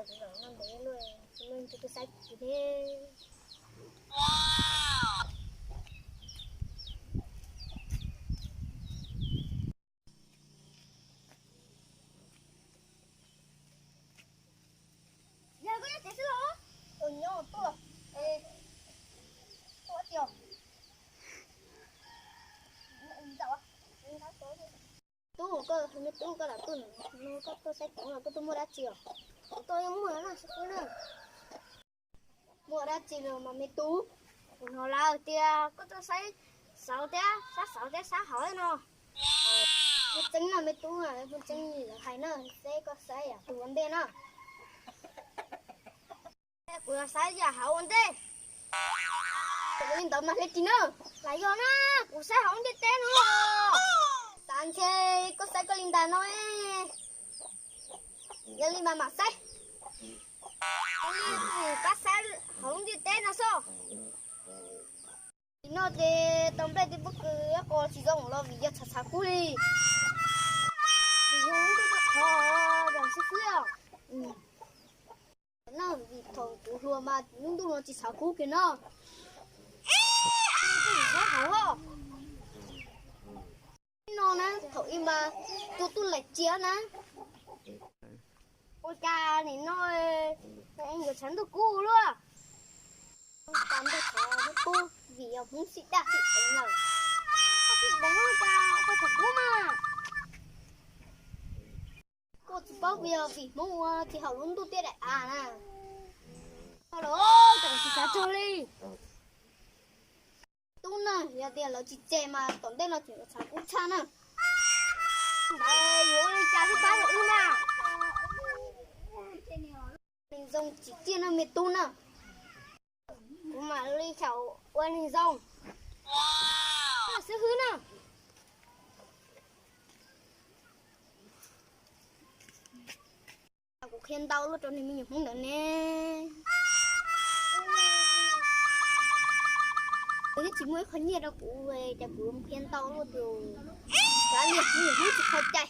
Tus zaum no ntev lawm, tsis muaj leej twg tuaj saib kuv thiab. Yog koj nyob tsev xwb los? Nyob tuaj, tuaj tiag. Tub, koj me tub, koj lam tuaj no, koj tuaj saib kuv los koj tuaj muaj dab tsi os? Kuv tuaj yeej muaj no xwb na. Muaj dab tsi los mas me tub? Kuv hnov lawv tias koj tuaj saib xauv thiab, sab xauv thiab sab hauv no. Muaj tseeb no me tub, muaj tseeb li lawv hais na, seb koj saib yam twg ua ntej na. Kuv los saib yam hauv ua ntej. Li ntawd mas hle ris na. Lam yog na, kuv saib hauv ntiaj teb no. Xav ntshe koj saib koj li ntawd no. Yog li mas mam saib. Li pab saib hauv lub ntiaj teb no xwb. Nim no ces tau nplej tej pob kws ib qho tsis zoo los vim yog txhav txhav kub li. Vim yog lub ntuj qhov yog xib fwb os. No vim thaum kuv hluas mas lub ntuj no tsis txhav kub kiag no. Txhav hauv os. No na thaum ub mas tua tuj laim tsiav na. Ua cas nim no yuav tshav ntuj kub luaj? Ua cas ntuj tshav ntuj kub vim yog Hmoob sib daj sib deev lawm. Sib deev ua cas ua txhav kub mas. Koj tsis paub yog vim Hmoob ua tsis haum lub ntuj tiaj daim av na. Koj los tseem tsis xav tsog li. Tub na, yog tias lawv tsis tseg mas tom ntej no tseem yuav txhav kub tshaj na. Ntawd yuav ua li cas thiaj pab tau wb na? Neeg zoo tsis tiaj no me tub na. Kuv mam li thaum ua neeg zoo xwb hwb na. Kuv qhia ntau luaj rau niag me nyuam Hmoob ntawd ne. Kuv twb tsis muaj ib qho nyiaj rau kuv, cas kuv qhia ntau luaj tus. Kav liam, me nyuam Hmoob tsis kho cai.